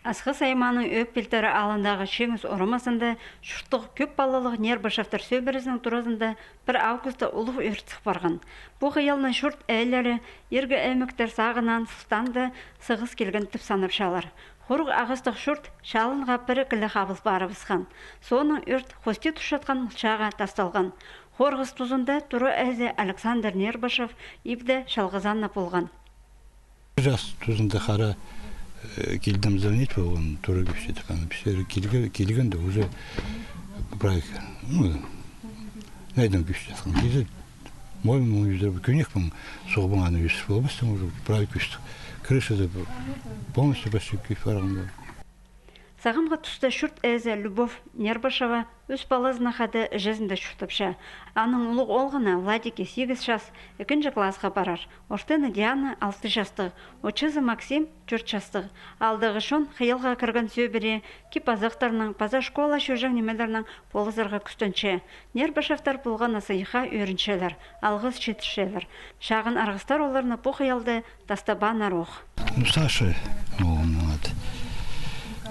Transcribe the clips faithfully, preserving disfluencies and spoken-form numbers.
Асхыс аймааның Ӧӧк Пилтірі аалындағы Чеңіс орамазында чурттығ кӧп палалығ Нербашевтер сӧбірезінің туразында пір августта улуғ ӧрт сых парған. Пу хыялны чурт ээлері иргі ӧмектер сағынаан сылтаанда сығыс килген тіп санапчалар. Хорығ ағастығ чурт чалынға пір-ікі ле хабыл парыбысхан. Соонаң ӧрт хости тутчатхан мылчаға тасталған. Хорғыс тузында тура ээзі Александр Нербашев ибде чалғызааннап полған. Час тузында хара, э, килдім, звонить полған, тура кӧстедіп. Аны пістер килге-, килгенде уже прай, ну, найдан кӧстеткен. Килзе, мойын, мойын ӱзер, кӧнекпең суғбаң аны ӱзіп полбастаң, уже прай кӧстік. Крышада полностью почти кӧй парған. Сағамғы туста чурт ээзі Любовь Нербашева ӱс палазынаң хада іҷезінде чуртапча. Аның улуғ оолғына Владикке сигіс час, ікінҷі классха парар. Ортына Диана алты частығ, отчызы Максим тӧрт частығ. Аалдағы чон хыялға кірген сӧбіре кип-азахтарнаң паза школа чӧрҷең нимелернең полызарға кӱстенче. Нербашевтер полған на сыйыхха ӧрінчелер, алғыс читірчелер. Чағын арғыстар оларны пу хыялды тастабааннар ох. Ну, Саша, ну, он надо.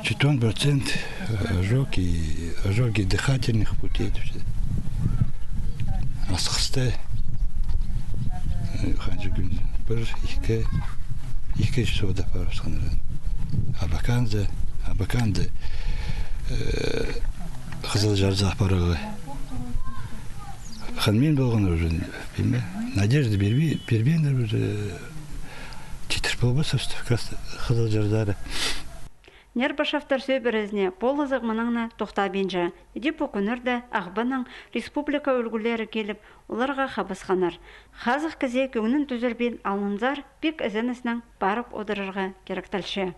Четвёртый процент, э, ожоги, ожоги дыхательных путей, это всё. Асхыста, э, ханҷа кӱн, пір, ікі, ікі часовта парыбысханнар. Абаканда, Абаканда, э, Хызыл Чарза апарарға. Хынмин полған уже, пілме. Надежда пирбе-, пирбееннер уже. Читір полбас, как раз Хызыл Чарзары. Нербашевтер сӧбірезіне полызығ мынаң на тохтабинча. Іди пу кӱннерде Ағбаннаң республика ӱлгӱлері киліп, оларға хабысханнар. Хазых кізее кӧңнін тӱзірбин алнынзар пик ізеністең парып одырарға киректелче.